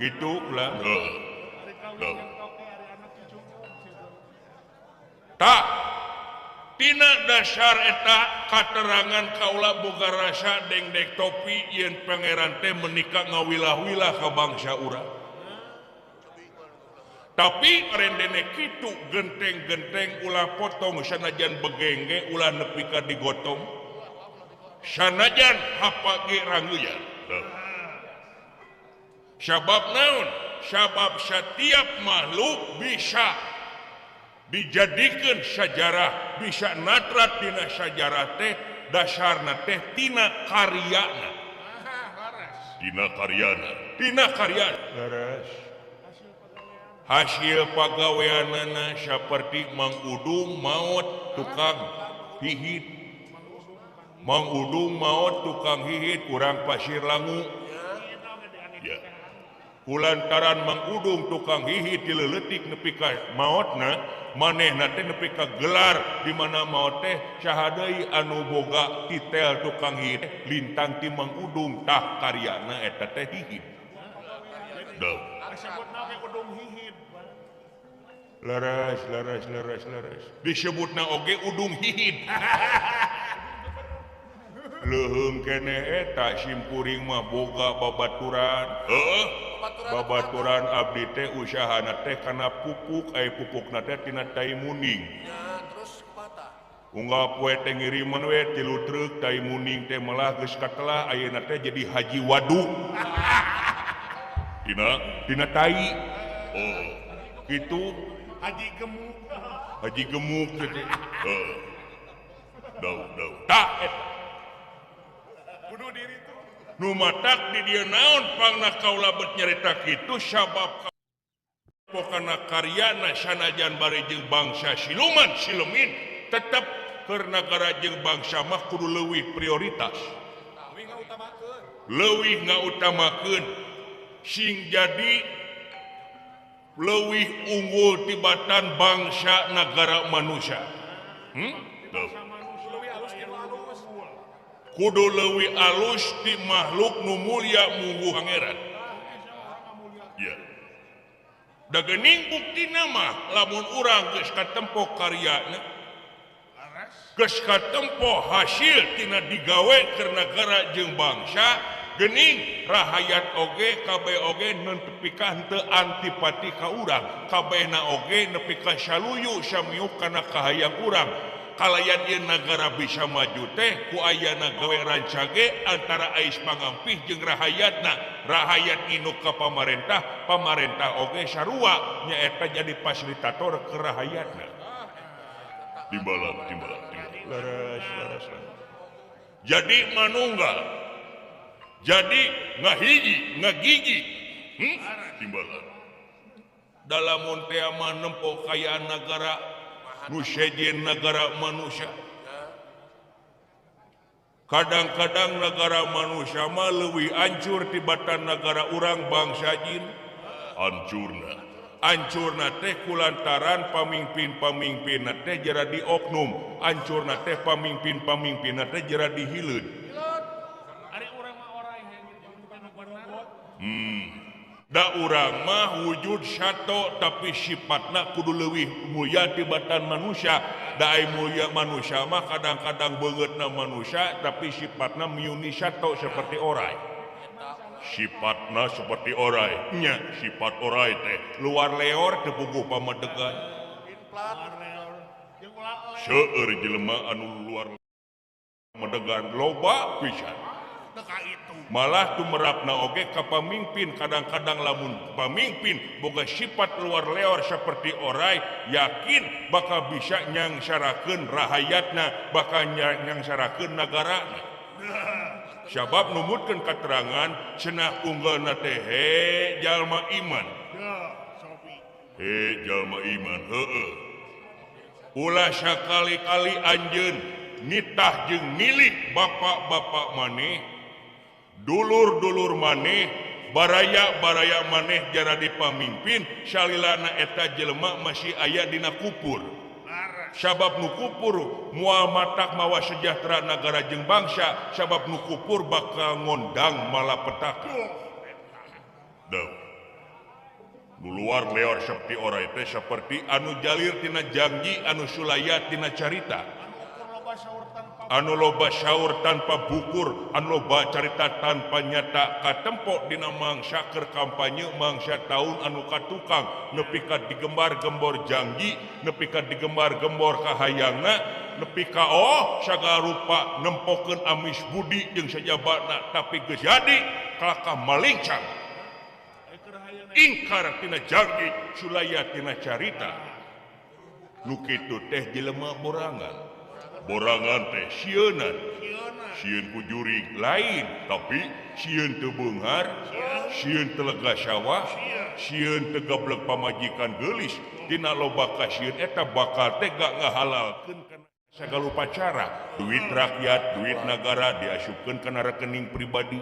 Kitu lah. Tak tina dasar eta katerangan kaula boga rasa dengdek topi yen pangeran teh menikah ngawilah-wilah ka bangsa urang. Tapi rendene kitu genteng-genteng ulah potong sanajan begengge ulah nepi ka digotong. Sanajan hapa ge rangeuyan. Sabab naon? Sabab setiap makhluk bisa dijadikan sejarah, bisa natrat tina sejarah teh dasarna teh tina karyana. Tina karyana, tina karyana. Leres. Hasil pagaweanana seperti Mang Udung maot tukang hihit. Mang Udung maot tukang hihit urang Pasir Langu. Ya. Kulantaran Mang Udung tukang hihit dileuletik nepi ka maotna, manehna teh nepi ka gelar di mana maot teh saha deui anu boga titel tukang hihit lintang ti Mang Udung tah karyana eta teh hihit. Duh. Leres, leres, leres, leres. Disebutna oge Udung hihit. Leuheung keneh eta simkuring mah boga babaturan. Heuh. Babaturan abdi teh usahana teh kana pupuk, ai pupukna teh tina tai muning. Ya, terus kumaha? Unggal poe teh ngiriman we 3 truk tai muning teh malah geus katelah ayeuna teh jadi haji wadu. Tina tai. Oh, kitu haji gemuk. Haji gemuk teh. Heeh. Dau, dau. Tah eta. Bunuh diri tuh. Nu matak di dieu naon pangna kaula bet nyarita kitu sabab pokana karyana sanajan bari jeung bangsa siluman silumin tetep keur nagara jeung bangsa mah kudu leuwih prioritas. Leuwih ngautamakeun sing jadi leuwih unggul tibatan bangsa nagara manusia. Kudu leuwih alus ti makhluk nu mulia mungguh pangeran. Ya. Da geuning buktina mah lamun urang geus katempo karyana, geus katempo hasil tina digawe keur nagara jeung bangsa, geuning rahayat oge kabeh oge nepi ka henteu antipati ka urang, kabehna oge nepi ka saluyu samiuk kana kahayang urang. Kalayan ieu nagara bisa maju teh ku ayana gawe rancage antara ais pangampih jeung rahayatna. Rahayat nginuk ka pamarentah, pamarentah oge sarua nyaeta jadi fasilitator ke rahayatna. Timbalan, timbalan, timbalan. Leres, leres, leres. Jadi manunggal. Jadi ngahiji, ngagigi. Timbalan. Dalamun teh mah nempo kayaan nagara nu sejen negara manusia. Kadang-kadang negara manusia mah leuwih hancur tibatan negara urang bangsa jin. Hancurna. Hancurna teh kulantaran pamimpin-pamimpinna teh jera di oknum. Hancurna teh pamimpin-pamimpinna teh jera di hileud. Da urang mah wujud sato tapi sifatna kudu leuwih mulia tibatan manusia. Da ai mulia manusia mah kadang-kadang beungeutna manusia tapi sifatna miuni sato seperti orai. Sifatna seperti orai. Nya sifat orai teh luar leor teu puguh pamadegan. Seueur jelema anu luar madegan loba pisan. Malah tumerapna oge ka pamimpin, kadang-kadang lamun pamimpin boga sifat luar leor seperti orai, yakin bakal bisa nyangsarakeun rahayatna, bakal nyangsarakeun nagarana. Sabab numutkeun katerangan cenah unggalna teh he jalma iman. He jalma iman, heueuh. Ulah sakali-kali anjeun nitah jeung milih bapak-bapak maneh, dulur-dulur maneh, baraya-baraya maneh jara dipamimpin salilana eta jelema masih aya dina kupur. Sabab nu kupur moal matak mawa sejahtera nagara jeung bangsa, sabab nu kupur bakal ngondang malapetaka. Duh. Nu luar leor seperti orai teh seperti anu jalir tina janji, anu sulaya tina carita. Anu loba syaur tanpa bukur, anu loba carita tanpa nyata, katempok dina mangsa keur kampanye mangsa taun anu katukang nepi ka digembar-gembor janji, nepi ka digembar-gembor kahayangna, nepi ka oh sagala rupa nempokeun amis budi jeung sajabana, tapi geus jadi kalakah malingcang. Ingkar tina janji, sulaya tina carita. Nu kitu teh jelema borangan. Borangan teh sieunan, sieun ku jurig lain, tapi sieun teu beunghar, sieun teu lega sawah, sieun teu gablek pamajikan geulis. Dina loba kasieun eta bakal teh gak ngahalalkeun kana sagala upacara. Duit rakyat, duit nagara diasupkeun kana rekening pribadi.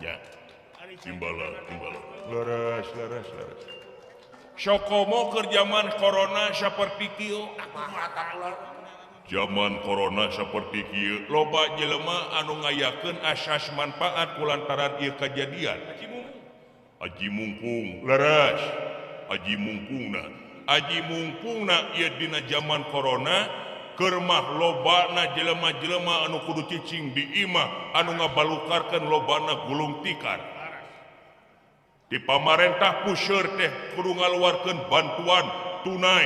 Ya. Timbala, timbala. Leres, leres, leres. Sokomo keur jaman corona saperti kieu. Zaman corona seperti kieu loba jelema anu ngayakeun asas manfaat kulantaran ieu kajadian. Aji mungkung leres, aji mungkungna. Aji mungkungna ieu dina zaman corona keur mah lobana jelema-jelema anu kudu cicing di imah anu ngabalukarkeun lobana gulung tikar. Di pamarentah puseur teh kudu ngaluarkeun bantuan tunai,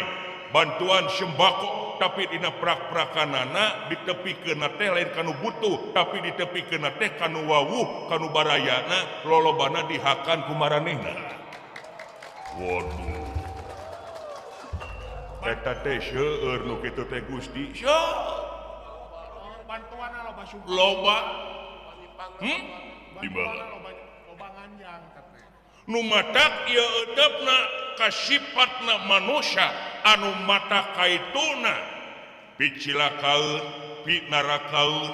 bantuan sembako, tapi dina prak-prakanana ditepikeun teh lain kanu butuh, tapi ditepikeun teh kanu wawuh, kanu barayana, lolobana dihakan ku maranehna. Waduh. Eta teh seueur nu kitu teh Gusti. Bantuanna loba sumber. Loba. Timbala. Loba nganjang. Nu matak ieu eudepna ka sipatna manusia anu mata kaituna picilakaeun, pinarakaeun,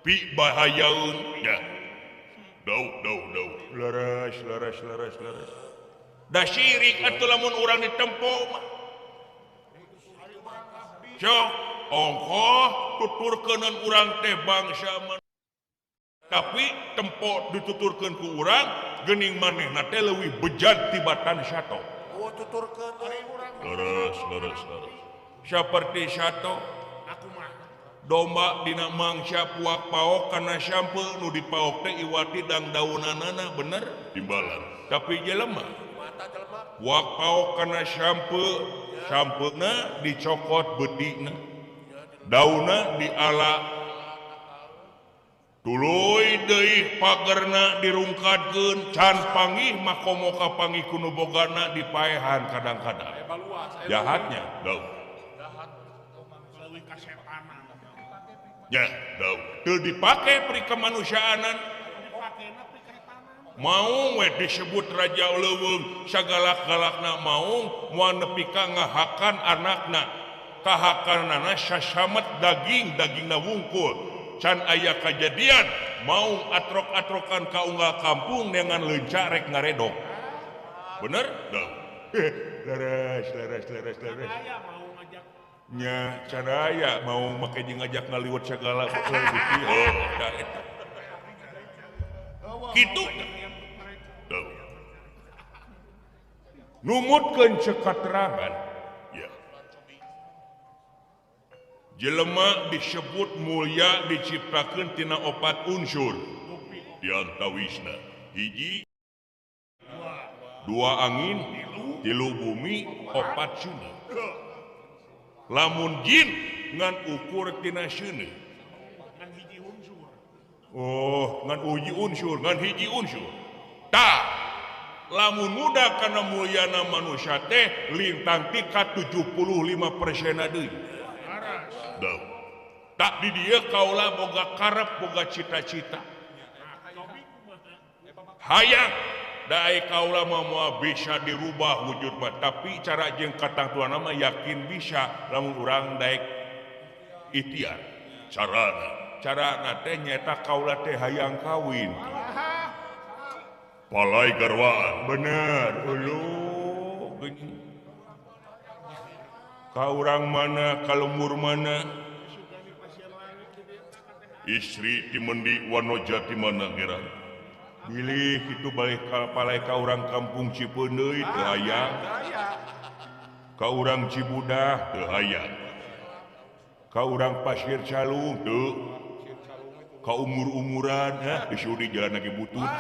pibahayaeun. Ya. Dau dau dau. Leres leres leres leres. Da syirik atuh lamun urang ditempo mah. Sok ongkoh tuturkeunan urang teh bangsa manusia. Tapi tempo dituturkeun ku urang geuning manehna teh leuwih bejat tibatan sato. Oh, tuturkeun leres leres leres. Saperti sato domba dina mangsa puak paok kana sampe nu dipaok teh iwati dang daunanana bener timbalan. Tapi jelema puak paok kana sampe, sampena dicokot bedina, dauna diala. Tuluy deui pagerna dirungkatkeun can pangih makomo kapanggih ku nu bogana dipaehan kadang-kadang. Jahatnya dau. Ya, dau. Teu dipake pri kemanusiaanan. Maung we disebut raja leuweung sagalak-galakna maung moal nepi ka ngahakan anakna. Kahakanana sasamet daging, dagingna wungkul. Can aya kajadian mau atrok-atrokan ka unggal kampung dengan leunca rek ngaredok. Bener? Dau. Leres, leres, leres, leres. Nya can aya mau make jeung ngajak ngaliwet sagala gusti. Oh, da eta. Kitu. Dau. Numutkeun ceuk katerangan. Jelema disebut mulia diciptakeun tina opat unsur diantawisna hiji dua angin tilu bumi opat seuneu. Lamun jin ngan ukur tina seuneu. Oh, ngan uji unsur, ngan hiji unsur. Tah, lamun muda kana mulyana manusia teh lintang ti ka 75% deui. Tak di dia kaula boga karep boga cita-cita. Hayang dae kaula mah moal bisa dirubah wujud mah, tapi cara jeung katangtuana mah yakin bisa lamun urang daek ikhtiar. Carana, carana teh nyaeta kaula teh hayang kawin. Palai garwaan. Bener, uluh geuning. Ka urang mana ka lembur mana istri ti mendi Wanoja ti mana geran bilih kitu balik ka palai ka urang kampung Cipeundeuy teu hayang ka urang Cibudah teu hayang ka urang Pasir Calung teu ka umur-umuran hah geus di jalan lagi butut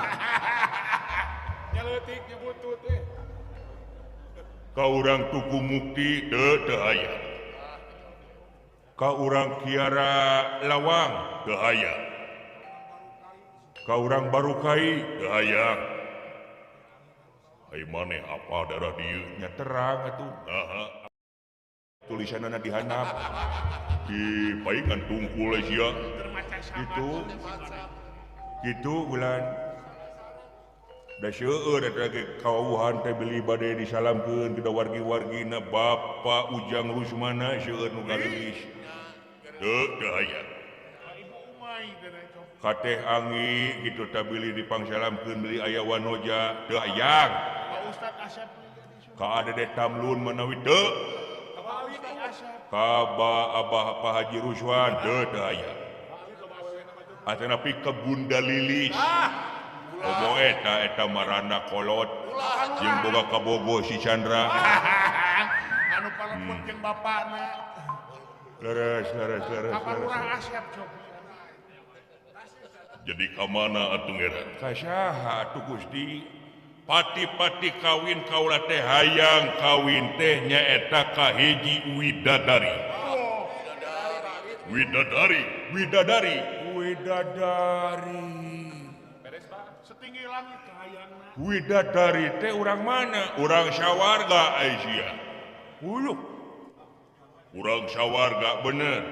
nyaleutik nya butut eh ka urang Tuku Mukti teu teu hayang ka urang Kiara Lawang teu hayang ka urang Barukai teu hayang ai maneh apa darah dieu nya terang atuh naha tulisanana dihandap di paingan tungkul sia gitu gitu bulan da seueur eta ge kawuhan teh beli bade disalamkeun ka wargi-wargina Bapak Ujang Rusmana seueur nu gareulis teu teu hayang ka Teh Anggi kitu tah bilih dipangsalamkeun beli aya Wanoja teu hayang ka Dede Tamlun manawi teu ka Abah Pak Haji Ruswan teu teu hayang atanapi ka Bunda Lilis obo eta eta marana kolot jeung boga kabogo si Chandra anu paleput jeung bapana leres leres leres ka Lurah Asep cok jadi ka mana atuh ngeran ka saha atuh Gusti pati-pati kawin kaula teh hayang kawin teh nyaeta ka hiji widadari widadari widadari widadari setinggi langit hayangna widadari teh urang mana urang sawarga ai sia huluh urang sawarga bener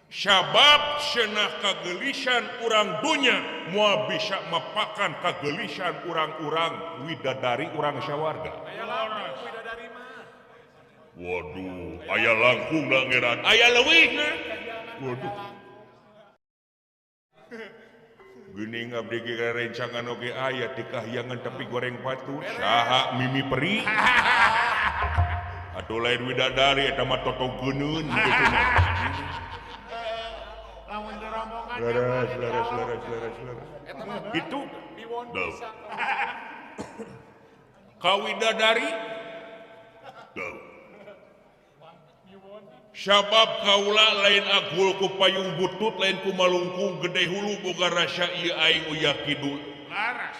sabab cenah kagelisan urang dunya moal bisa mapakan kagelisan urang-urang widadari urang sawarga waduh aya langkung da ngeran aya leuwihna waduh geuning abdi ge rencangan oge aya di kahyangan tapi goreng patut saha mimi peri atuh lain widadari eta mah totogeunun kitu mah lamun rombongan leres leres leres leres leres kitu ka widadari sabab kaula lain agul ku payung butut lain ku malungkung gede hulu boga rasa ieu aing uyah kidul laras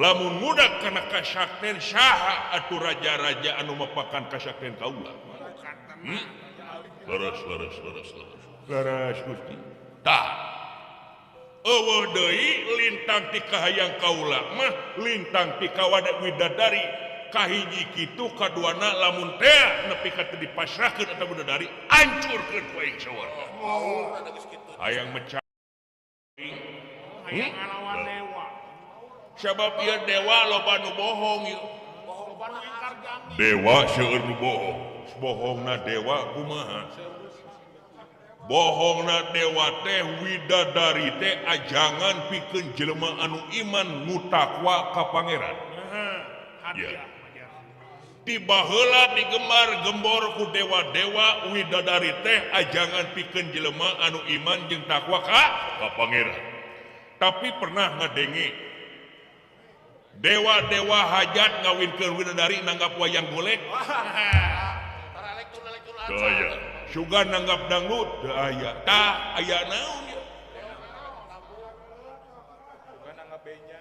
lamun ngudak kana kasakten saha atuh raja-raja anu mapakan kasakten kaula leres leres leres leres leres Gusti tah eueuh deui lintang ti kahayang kaula mah lintang ti kawadak widadari kahiji kitu kaduana lamun teh nepi ka teu dipasrahkeun eta widadari hancurkeun ku aing sawarga hayang mecah hayang ngalawan dewa sabab ieu dewa loba nu bohong ieu loba nu ingkar janji dewa seueur nu bohong bohongna dewa kumaha bohongna dewa teh widadari teh ajangan pikeun jelema anu iman nu takwa ka pangeran ya. Tiba heula digembar gembor ku dewa-dewa widadari teh ajangan pikeun jelema anu iman jeung takwa ka pangeran tapi pernah ngadenge dewa-dewa hajat ngawinkeun widadari nanggap wayang golek teu aya sugan nanggap dangdut teu aya tah aya naon ieu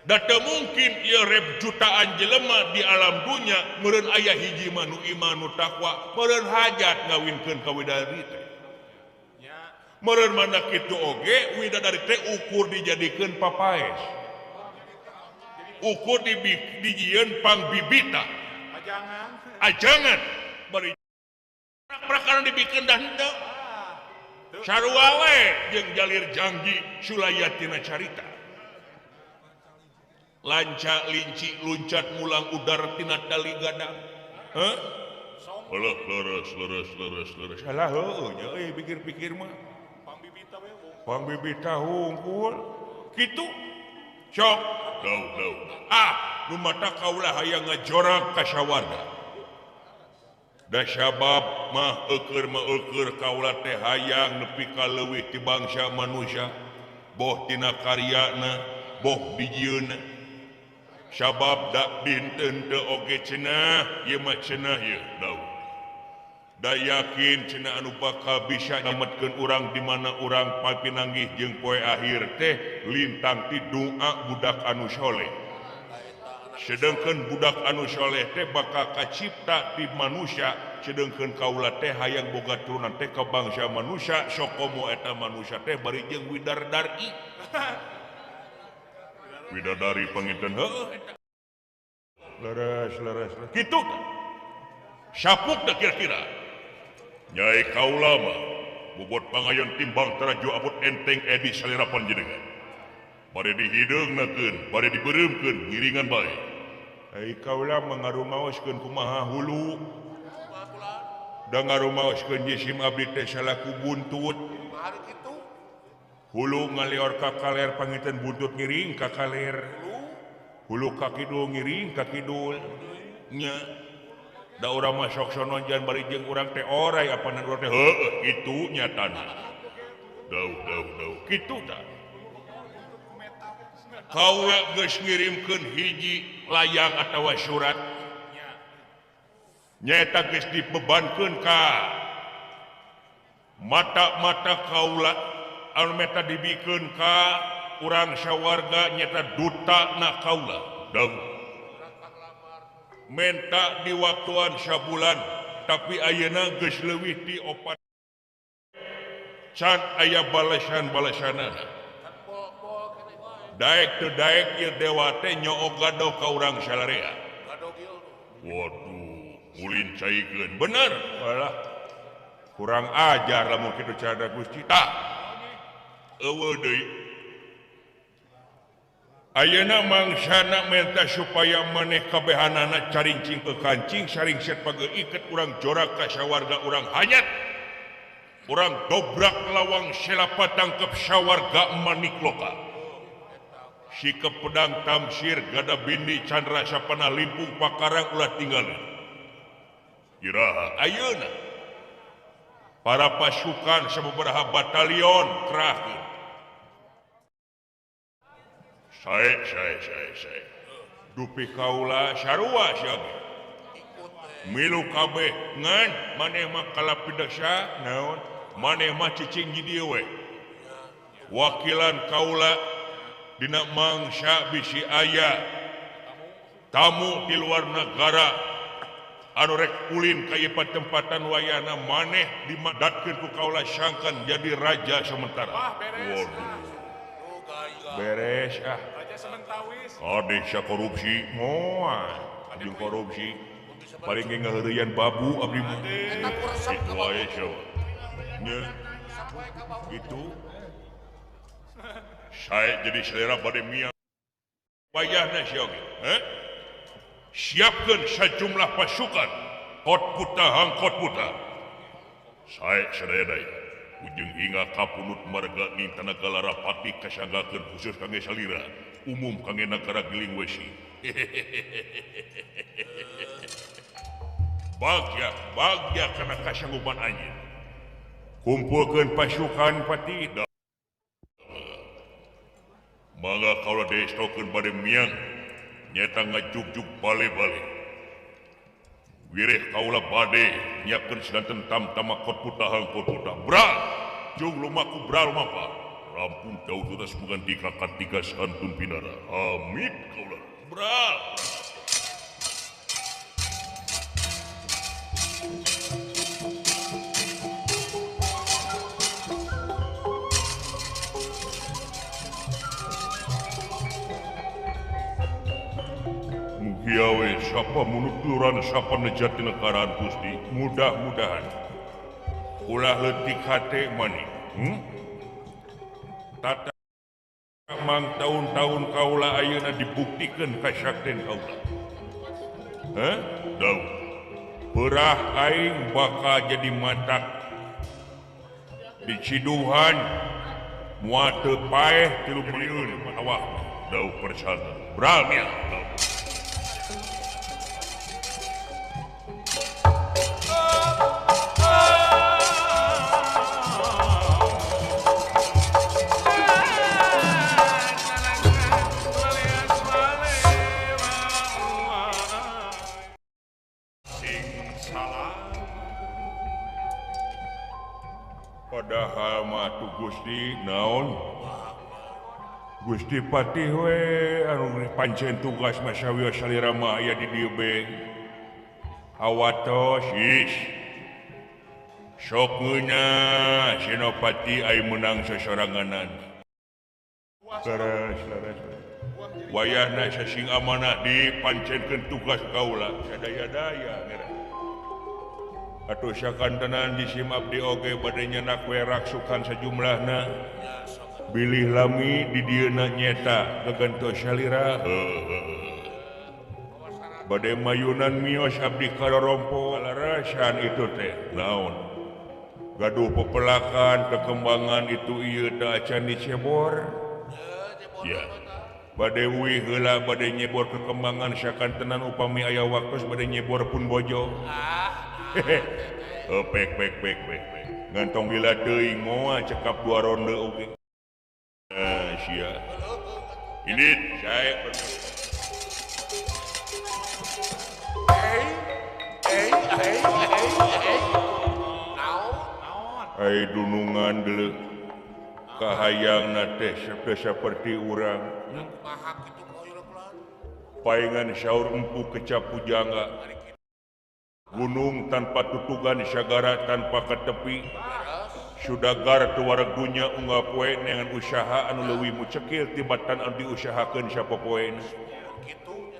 da teu mungkin ieu rep jutaan jelema di alam dunya meureun aya hiji mah nu iman nu takwa meureun hajat ngawinkeun ka widadari teh meureun mana kitu oge widadari teh ukur dijadikeun papaes ukur dijieun pangbibita ajangan bari prakara dibikeun dah henteu sarua we jeung jalir janggi sulayatina carita lanca linci luncat mulang udar tina tali gadang heuh leres leres leres leres salah heueuh nya euy pikir-pikir mah pangbibita hungkul kitu sok dau dau ah nu mata kaula hayang ngajorak ka sawarga Da sabab mah eueur mah eueur kaula teh hayang nepi ka leuwih ti bangsa manusia boh tina karyana boh bijieuna sabab da dinten teu oge cenah ieu mah cenah ieu daun da yakin cenah anu bakal bisa nyametkeun urang di mana urang papinanggih jeung poe akhir teh lintang ti doa budak anu soleh. Sedangkan budak anu soleh teh bakal kacipta di manusia, sedangkan kaula teh hayang boga turunan teh ka bangsa manusia, sokomo eta manusia teh bari jeung widardari. Widadari panginten heueuh eta. Leres leres. Kitu tah. Sapuk teh kira-kira. Nyai kaula mah bobot pangayon timbang taraju abot enteng edi salira panjenengan. Bade dihideungnakeun, bade dibeureumkeun ngiringan bae. Ai kaula mah ngarumaoskeun kumaha hulu. Da ngarumaoskeun jisim abdi teh salaku buntut. Hulu ngalior ka kaler panginten buntut ngiring ka kaler. Hulu ka kidul ngiring ka kidul. Nya. Da urang mah sok sononjan bari jeung urang teh oray apanan urang teh heueuh kitu nyatana. Dauh dauh dauh kitu tah. Kaula geus ngirimkeun hiji layang atawa surat nyaeta geus dibebankeun ka mata-mata kaula anu meta dibikeun ka urang sawarga nyaeta duta na kaula daun menta di waktuan sabulan tapi ayeuna geus leuwih ti 4 can aya balesan-balesanana. Daek teu daek ieu dewa teh nyook gadoh ka urang salarea. Waduh, ulin caikeun bener. Alah. Kurang ajar lamun kitu cara Gusti. Tah. Eueuh deui. Ayeuna mangsana menta supaya maneh kabehanana carincing ke kancing saringset page iket urang jorak ka sawarga urang hanyat. Urang dobrak lawang selapa tangkep sawarga manikloka. Sikep pedang tamsir gada bindi candra sapana limpung pakarang ulah tinggalin. Iraha ayeuna para pasukan sababaraha batalion kerahkeun. Sae sae sae sae. Dupi kaula sarua sia ge. Milu kabeh ngan maneh mah kalapidasa naon maneh mah cicing di dieu we. Wakilan kaula dina mangsa bisi aya tamu di luar negara anu rek ulin ka ieu patempatan wayahna maneh dimandatkeun ku kaula sangkan jadi raja sementara. Waduh. Beres ah. Raja sementawis. Ade sia korupsi moal jeung korupsi paling ge ngaheureuyan babu abdi mah. Kitu wae sia. Nya. Gitu. Saya jadi selera bade mia wayahna sia oge, eh? Siapkeun sajumlah pasukan kot puta hangkot puta. Sae sadaya-daya ujung hingga kapunut marga ning tanaga larapati kasanggakeun khusus kangge salira umum kangge nagara Giling Wesi. Bagya bagya kana kasanggupan anjeun. Kumpulkeun pasukan pati. Mangga kaula destokeun bade miang nyata ngajugjug bale-bale. Wireh kaula bade nyiapkeun sedanten tamtama kot puta hangkot puta. Bra! Jung lumaku bra lumapa. Rampung jauh tutas mengganti kakak tiga santun pinara. Amit kaula. Bra! Mugiawe sapa munuturan sapa nejati nekaraan Gusti mudah-mudahan ulah leutik hate mani tata mang tahun-tahun kaula ayeuna dibuktikeun kasakten kaula heh daun peurah aing bakal jadi matak diciduhan moal teu paeh 3 miliun awak daun persana bramia. Padahal mah tuh Gusti naon Gusti Patih we anu pancen tugas masawios salira mah aya di dieu be. Awatos is sok ngeunah Senopati ai meunang sasoranganan. Leres leres. Wayahna sasing amanah dipancenkeun tugas kaula sadaya-daya ngeran. Atuh sakantenan jisim abdi oge bade nyenak we raksukan sajumlahna. Bilih lami di dieuna nyeta gegentos salira. Bade mayunan mios abdi karorompo larasan itu teh naon. Gaduh pepelakan kekembangan itu ieu teh acan dicebor. Ya. Bade uih heula bade nyebor kekembangan sakantenan upami aya waktos bade nyebor pun bojo. Oh, pek pek pek pek pek. Ngantong bila teuing moal cekap dua ronde oge. Sia. Ini saya Ai dunungan deuleu kahayangna teh saperti urang. Paingan saur empu kecap pujangga. Gunung tanpa tutugan sagara tanpa ketepi. Sudagar tuwareg dunya unggal poe neangan usaha anu leuwih mucekil tibatan anu diusahakeun sapopoena.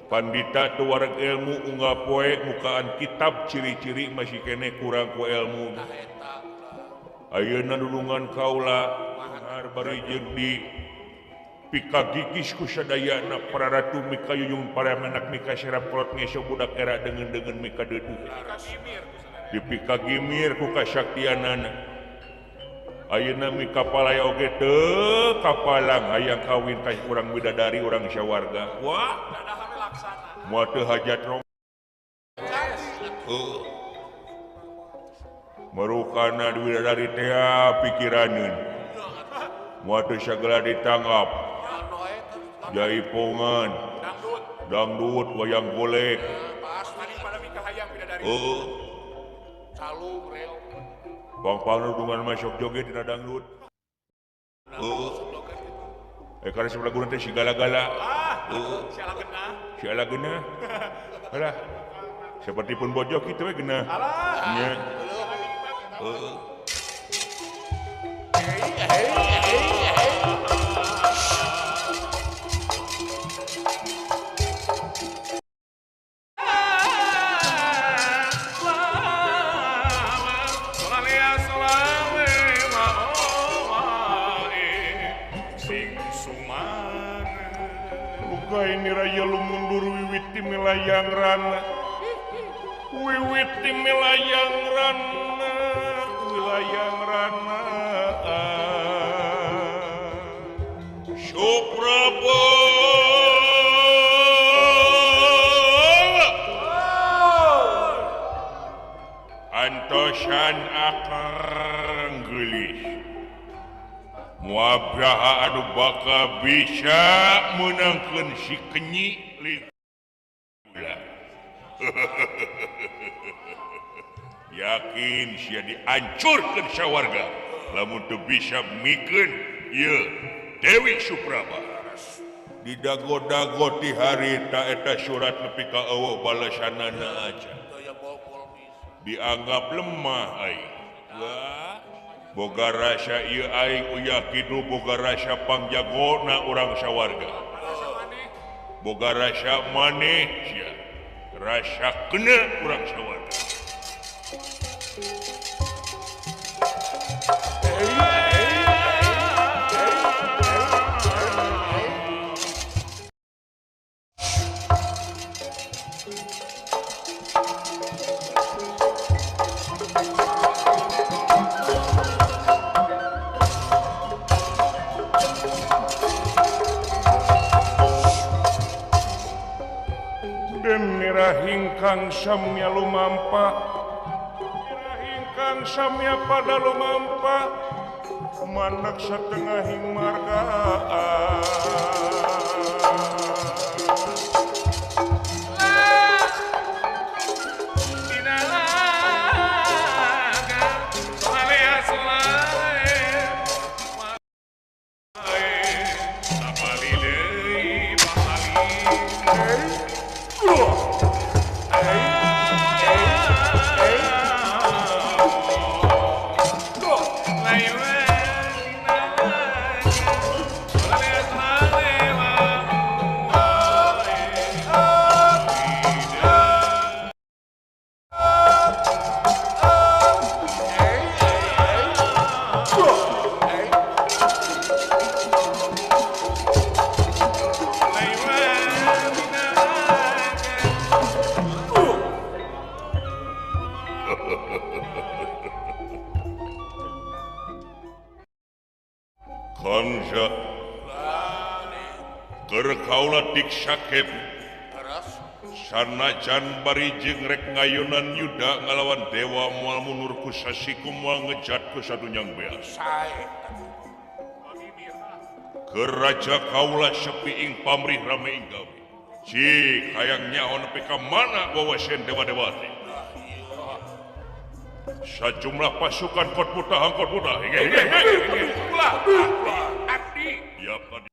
Pandita tuwareg ilmu unggal poe mukaan kitab ciri-ciri masih keneh kurang ku ilmu. Ayeuna nulungan kaula bari jeung di pikagigis ku sadayana para ratu mikayuyung para menak mikaserap kolot ngeso budak era deungeun-deungeun mikadeudeuh. Dipikagimir ku kasaktianana. Ayeuna mikapalaya oge teu kapalang hayang kawin ka urang bidadari urang sawarga. Wah, moal teu hajat rong. Heuh. Marukana bidadari teh pikiraneun. Moal teu sagala ditanggap. Jaipongan, dangdut, wayang golek. Heuh. Pang-pang nudungan masuk joget dina dangdut. Heuh. Karena sebelah guna teh si gala-gala. Heeh. Si ala genah. Si ala genah. Alah. Seperti pun bojok kitu we genah. Alah. Nya. Heeh. Ini raya lumundur wiwit ti milayang rana. Wiwit ti milayang rana, wilayang rana. Supraba antosan akang geulis. Muabraha anu bakal bisa menangkeun si kenyi lila. Yakin sia dihancurkeun sawarga lamun teu bisa mikeun ieu Dewi Supraba. Didago-dago ti harita eta surat nepi ka eueuh balesanana aja. Dianggap lemah aing. Wah. Boga rasa ieu aing uyah kitu boga rasa pangjagona urang sawarga. Boga rasa maneh sia. Rasa kena urang sawarga. Hingkang samya lumampa, hingkang samya pada lumampa, manak satengahing marga. Dinalaga, soleh soleh. Kanza keur kaula diksakep sanajan bari jeung rek ngayunan yuda ngalawan dewa moal mundur ku sasiku moal ngejat ku sadunyang beas. Keur raja kaula sepi ing pamrih rame ing gawe. Cik hayang nyaho nepi ka mana wawasen dewa-dewa teh. Sajumlah pasukan kot buta hangkot buta. Abdi. Ya padi.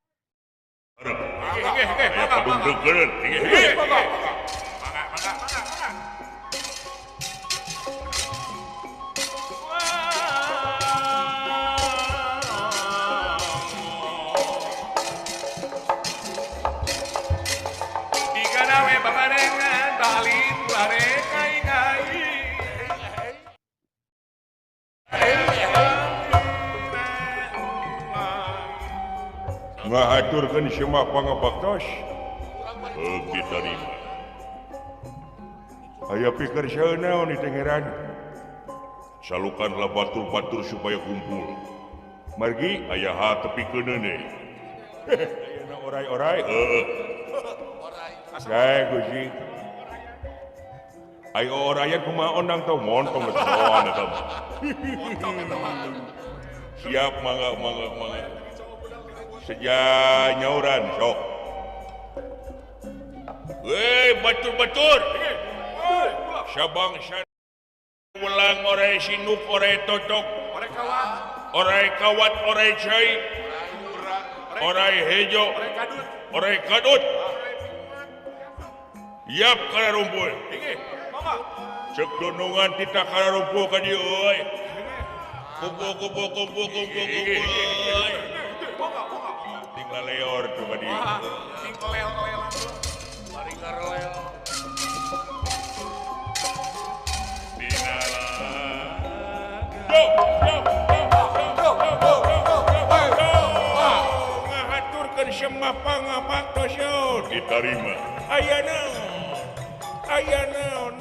Aya padung deukeun. Mangga mangga mangga mangga. Diganawe babarengan balin bareng kai-kai. Ngahaturkeun semah pangabaktos heug ditarima. Aya pikir saeunaon di tengeran. Salukanlah batur-batur supaya kumpul. Margi aya ha tepikeun deui. Ayeuna orai-orai heueuh. Sae Gusti. Ayo orayan kumaha ondang teh montong geus soan eta mah. Siap mangga mangga mangga. Seja nyauran sok. Weh batur-batur. Sabangsa ulang orai sinuk orai totok orai kawat orai cai orai hejo orai kadut. Yap kana rumpul. Cek dunungan tita kana rumpul ka dieu euy. Kumpul kumpul kumpul kumpul kumpul. Ting laleor tuh ka dieu. Ting lel-lel. Mari ngarelel. Ngahaturkeun semah pangabaktos diterima. Aya naon? Aya naon?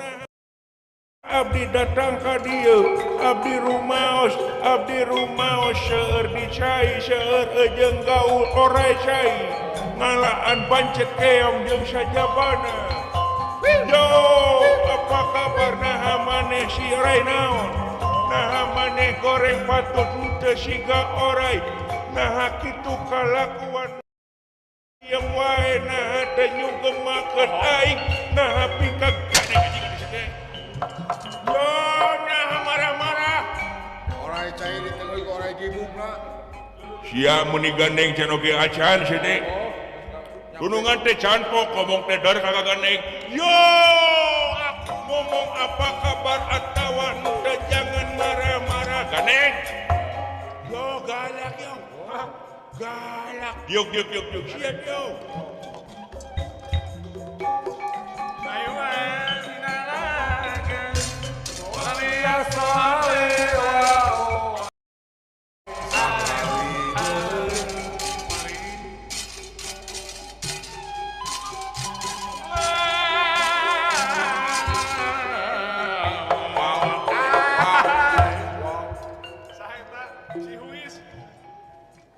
Abdi datang ka dieu, abdi rumaos seueur di cai, seueur jeung gaul orai cai. Ngalaan pancet keong jeung sajabana. Yo, apa kabar naha maneh si orai naon? Naha maneh goreng patut henteu siga orai. Naha kitu kalakuan yang wae naha teh nyugemakeun aing, naha pika gade gede. Yo, naha marah-marah. Orai cai ditengah ku orai gibugna. Sia meuni gandeng can oge acan sia teh. Dunungan teh canpok ngomong teh dar kagak gandeng. Yo, aku ngomong apa kabar atawa teh jangan marah-marah gandeng. Yo galak yo. Galak. Diuk diuk diuk diuk sia diuk.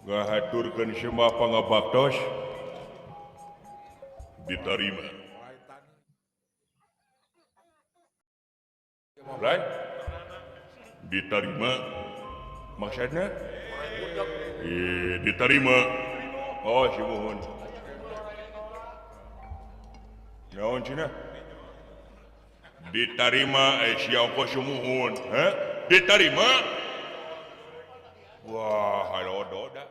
Ngahaturkeun semah pangabaktos diterima. Lain diterima maksudnya? Diterima. Oh si muhun. Naon cenah? Diterima sia ongkoh sumuhun. Hah? Diterima? Wah, halodo dah.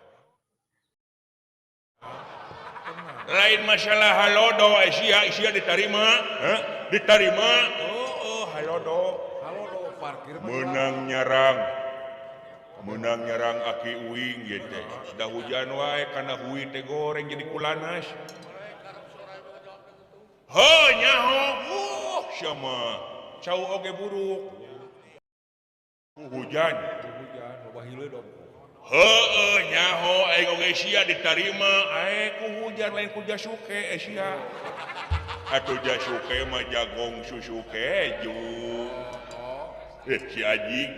Lain masalah halodo sia sia diterima. Hah? Diterima. Oh, halodo. Halodo parkir menang nyerang aki uing ieu teh. Da hujan wae kana hui teh goreng jadi kulanas. Heuh nyaho. Sia mah cau oge buruk. Hujan. Hujan loba hileud. Heueuh nyaho aing oge sia ditarima aing ku hujan lain ku jasuke sia. Atuh jasuke mah jagong susu keju. Si anjing.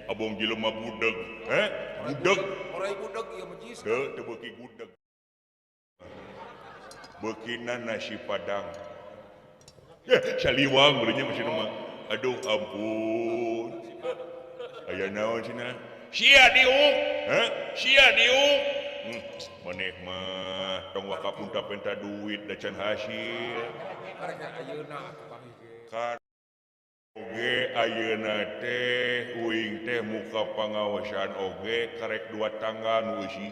Abong jelema budeg. Heh, budeg. Orai budeg ieu mah jis. Teu teu beuki gudeg. Beukina nasi padang. Saliwang beunya masih mah. Aduh ampun. Aya naon cenah? Sia diuk. Heh, sia diuk. Maneh mah tong waka punta-penta duit da can hasil. Karek ayeuna atuh panggih ge. Oge ayeuna teh uing teh muka pangawasan oge karek dua tangga nu eusi.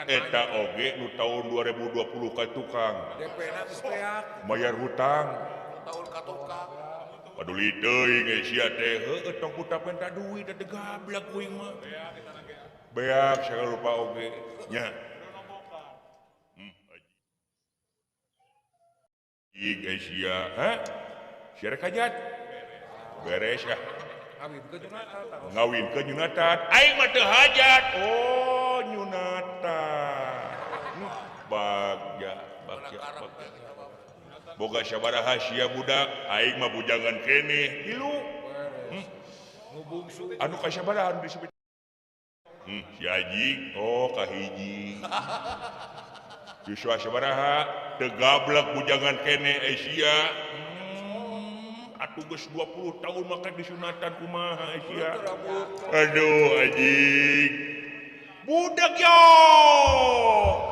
Eta oge nu tahun 2020 ka tukang. DP-na geus beak. Mayar hutang. Tahun ka tukang. Paduli teuing sia teh heueuh tong punta-penta duit da teu gablek uing mah. Beak segala rupa oge nya. Ih sia, ha? Sia rek hajat. Beres ya. Ngawin ke nyunatan. Aing mah teu hajat. Oh, nyunatan. Bagja, bagja, bagja. Boga sabaraha sia budak, aing mah bujangan keneh. Hilu. Anu ka sabaraha anu disebut? Si Haji, oh kahiji. Yuswa sabaraha teu gablek bujangan keneh sia. Atuh geus 20 tahun maka disunatan kumaha sia. Aduh anjing. Budak yo.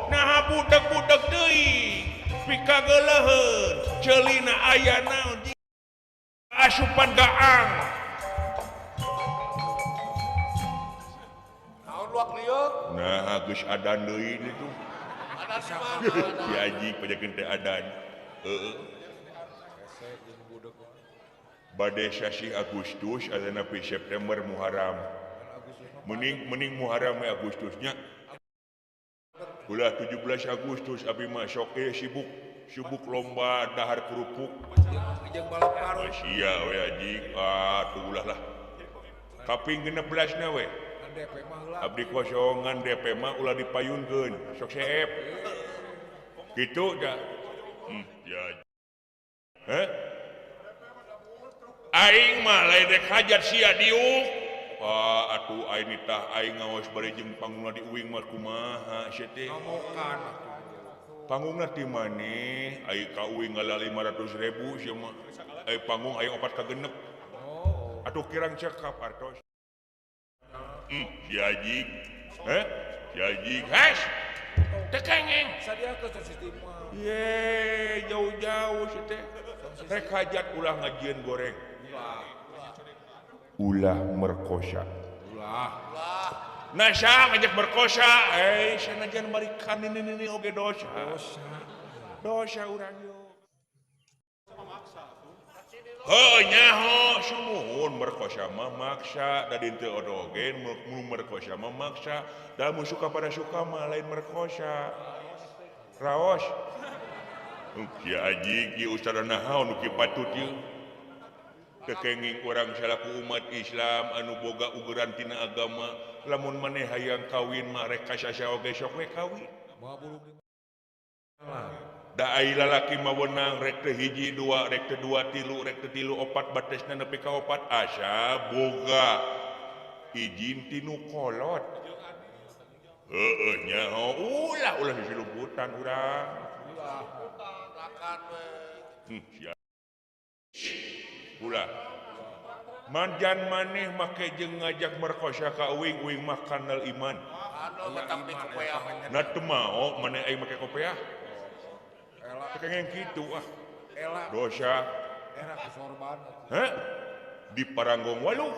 Naha budak-budak deui. Pikageuleuheun, ceulina aya naon asupan gaang. Naon luak liuk? Nah, geus adan deui itu. Adan mah. Si Haji pajakeun teh adan. Heeh. Bade sasih Agustus atanapi September Muharram. Mending mending Muharram we Agustusnya. Ulah 17 Agustus abi mah sok sibuk sibuk lomba dahar kerupuk. Jeung balap karung. Sia we anjing atuh ulah lah. Kaping 16 na we. Abdi kosongan DP mah ulah dipayunkeun sok seep. Kitu da. Ya. Heh? Aing mah lain rek hajat sia diuk. Ah atuh aing nitah aing ngaos bari jeung panggungna di uing mah kumaha sia teh. Ngamokan Panggungna ti maneh? Ai ka uing ngala 500.000 sia mah. Ai panggung aing opat ka genep. Oh. Atuh kirang cekap artos. Si Haji. Heh? Si Haji. Hes. Teu kengeng. Sadiakeun sistem mah. Ye, jauh-jauh sia teh. Rek hajat ulah ngajieun goreng. Ulah merkosa. Ulah. Nasa ngajak merkosa, sanajan barikan ini oge dosa. Dosa. Dosa urang yo. Heuh nyaho sumuhun merkosa mah maksa, da teu odogen mun merkosa mah maksa, da mun suka pada suka mah lain merkosa. Raos. Ki Haji ki ustadz naon nu kieu patut ieu. Kekenging orang salaku umat Islam anu boga ugeran tina agama lamun maneh hayang kawin mah rek kasasa oge sok we kawin. Da ai lalaki mah weunang rek teu hiji dua rek teu dua tilu rek teu tilu opat batesna nepi ka opat asa boga izin tinu kolot. Heueuh nyaho ulah ulah disilumputan urang. Ulah lakan we. Ulah manjan maneh make jeung ngajak merkosa ka uing uing mah kanal iman. Nah teu mao maneh aing make kopeah. Teu kengeng kitu ah. Dosa. Heh? Di Paranggong Waluh.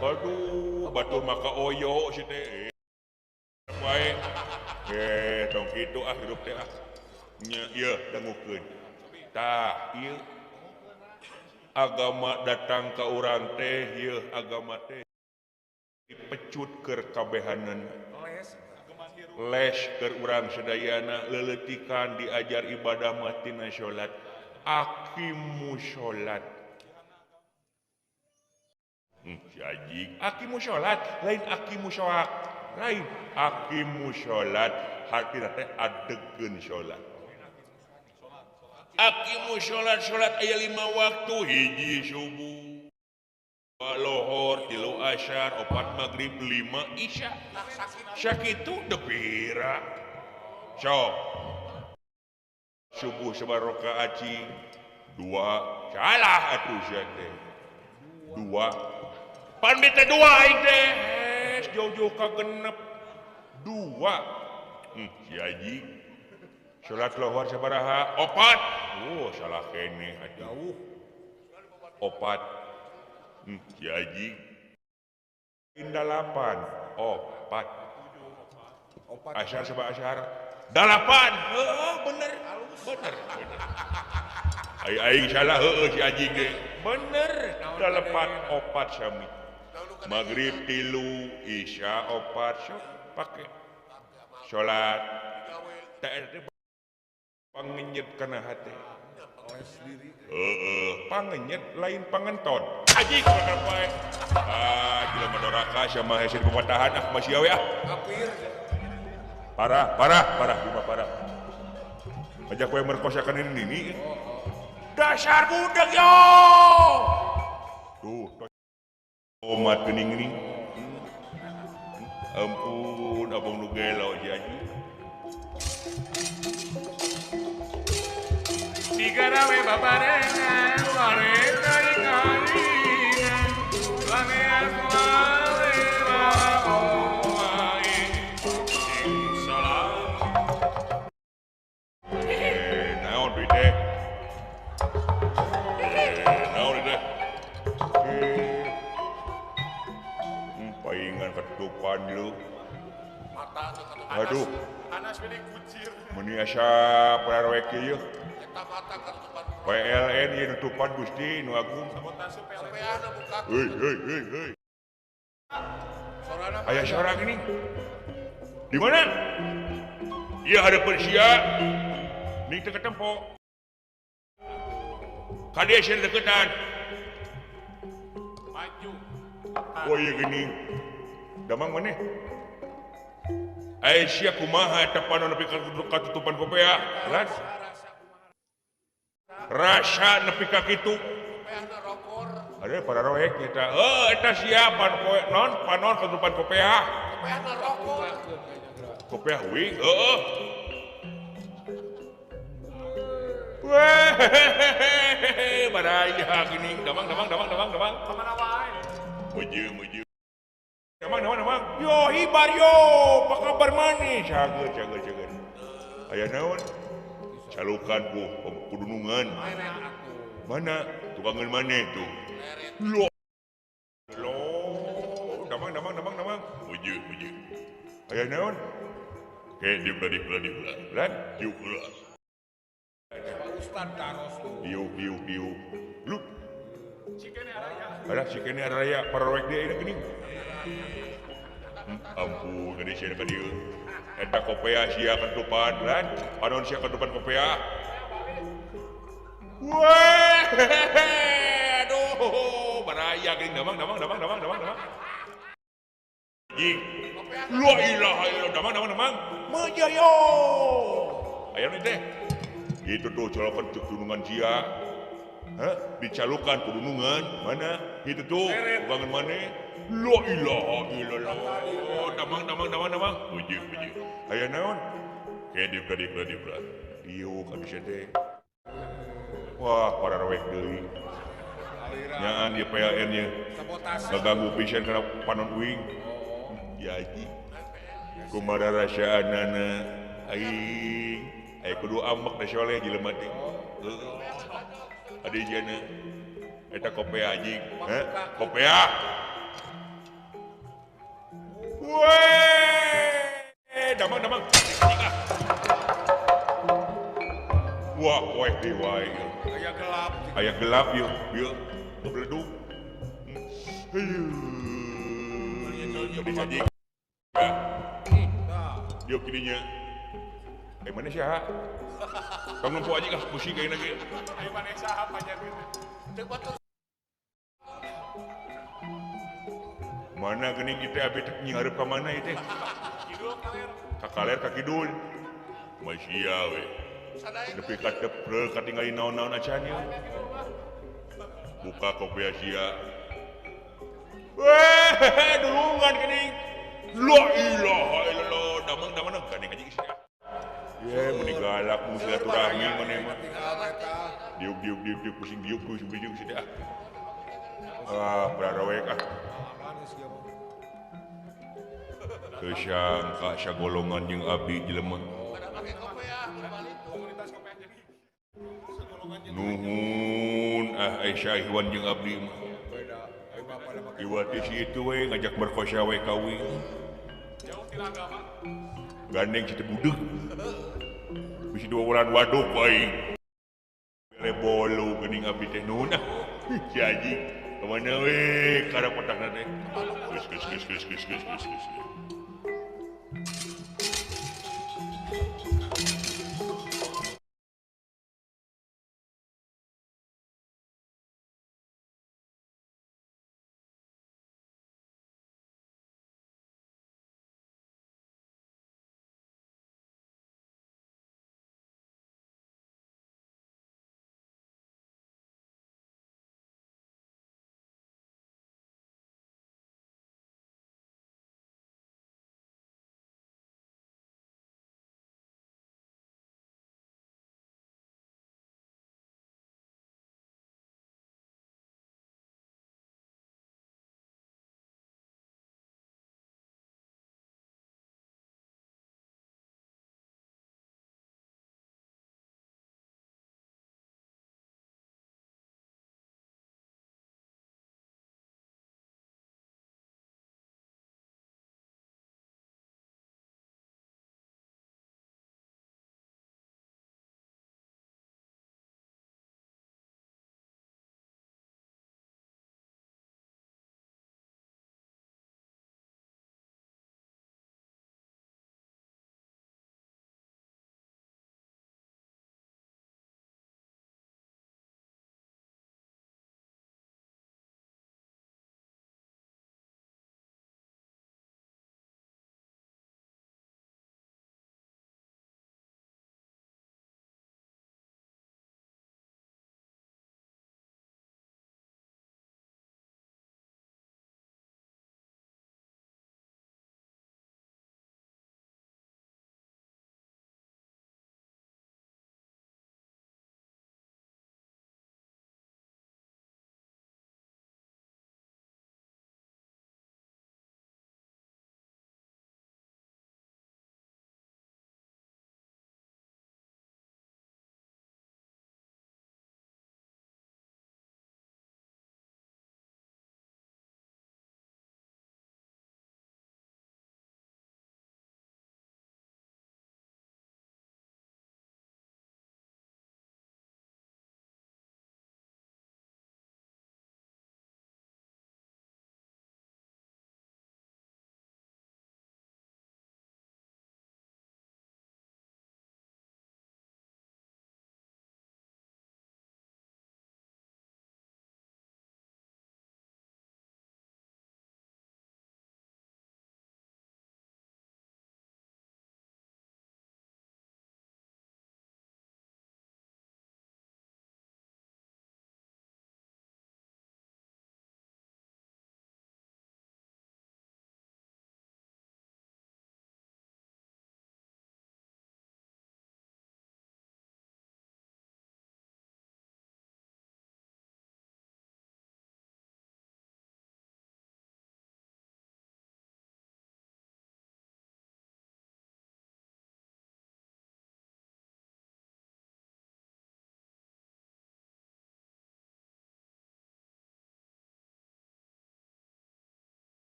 Aduh, batur maka oyo si teh. Wae. Tong kitu ah hirup teh ah. Nya ieu dangukeun. Tah, ieu agama datang ke urang teh ieu agama teh dipecut keur kabehanan les keur urang sadayana leuleutikan diajar ibadah mah tina salat aqimu salat. Si Haji aqimu salat lain aqimu soak lain aqimu salat hartina teh adegkeun salat. Aqimu salat salat aya 5 waktu hiji subuh lohor tilu asyar, 4 maghrib, 5 isya. Sakitu depira. Sok. Subuh sabaraha rakaat cing? 2. Salah atuh sia teh. 2. Pan teh 2 aing teh. Jauh-jauh ka genep. 2. Si Haji. Salat lohor sabaraha? 4. Oh, salah keneh atuh. 4. Si Haji. 8. 4. Asyar sabaraha asyar? 8. Heeh, bener. Bener. Aing salah heueuh si Haji ge. Bener. 8 4 sami. Maghrib 3, Isya 4 sok pake. Salat teh pangenyet kana hate. Heeh, pangenyet lain pangenton. Haji kana bae. Ah, jelema doraka sama hese pepatahan ah masih we ah. Kafir. Parah, parah, parah, cuma parah. Ajak we merkosakan ini ini. Dasar budak yo. Tuh, omat geuning geuning. Ampun, abang nu gelo si Haji. Digarawe babarengan, wareta ingaringan, langean wae wae sing salam. Naon duit teh? Naon duit teh? Paingan ketupan lu. Aduh. Meni asa pararwek ieu. PLN ieu nutupan Gusti nu agung. Hei hei hei hei. Aya sora gini. Di mana? Ieu hareupeun sia. Ning teu ketempo. Ka dieu sia deukeutan. Maju. Oh ieu geuning. Damang maneh? Aisyah kumaha eta panon nepi ka katutupan kopea? Lan. Rasa nepi ka kitu. Ada para roek nyata. Heuh eta sia pan poe non panon katutupan kopea. Kopea wing heueuh. Weh, baraya geuning damang damang damang damang damang. Ka mana wae? Muju muju. Damang damang damang. Yo hibar yo, apa kabar maneh? Cager cager cager. Aya naon? Calukan ku kudunungan. Mana? Tukangan maneh tuh. Lo. Lo, damang damang damang damang. Muju muju. Aya naon? Ke diuk diuk diuk. Lan diuk heula. Ustad taros tuh. Diuk diuk diuk. Lu. Cikene araya. Alah cikene araya pararowek dia ini geuning. Ampun gede sia ka dieu. Eta kopea sia ketupan lan panon sia ketupan kopea. Weh, aduh, baraya geuning damang damang damang damang damang damang. Jing. La ilaha illallah damang damang damang. Meja yo. Aya nu teh. Itu tuh colokan cek dunungan sia. Hah? Dicalukan kudunungan mana? Itu tuh tukangan mana? La ilaha illallah. Damang damang damang damang. Puji puji. Aya naon? Ke diuk diuk diuk. Diuk atuh sia teh. Wah, pararowek deui. Nyaan ieu PLN nya. Ngaganggu pisan kana panon uing. Ya haji. Kumaha rasaanana aing. Aya kudu ambek da soleh jelema teh. Heueuh. Adi jana eta kopea anjing. Heh, kopea. Weh, damang damang. Wah, poek deui wae. Aya gelap. Aya gelap ieu, ieu beledug. Hayu. Diuk dinya. Mana saha? Tong nempo aja kah pusing kayaknya ge. Ayo maneh saha pajar gitu. Mana geuning kitu abi teh nyareup ka mana ieu teh? Kidul kaler. Ka kaler ka kidul. Masih we. Nepi ka teprel katingali naon-naon acan ieu. Buka kopi Asia. Weh! Dulungan geuning. La ilaha illallah, damang-damang gandeng aja geus. Ye, meni galak mu silaturahmi maneh mah. Diuk diuk diuk diuk pusing diuk pusing diuk sih ah. Ah, prarawek ah. Kesangka sagolongan jeung abdi jelema. Nuhun ah Aisyah Iwan jeung abdi mah. Iwati si itu we ngajak merkosa we kawin. Gandeng si teu budeg. Bisi 2 bulan waduk aing. Bere bolu geuning abdi teh nuhun ah. Si anjing kemana we karena kotakna teh. Geus geus geus geus geus geus geus.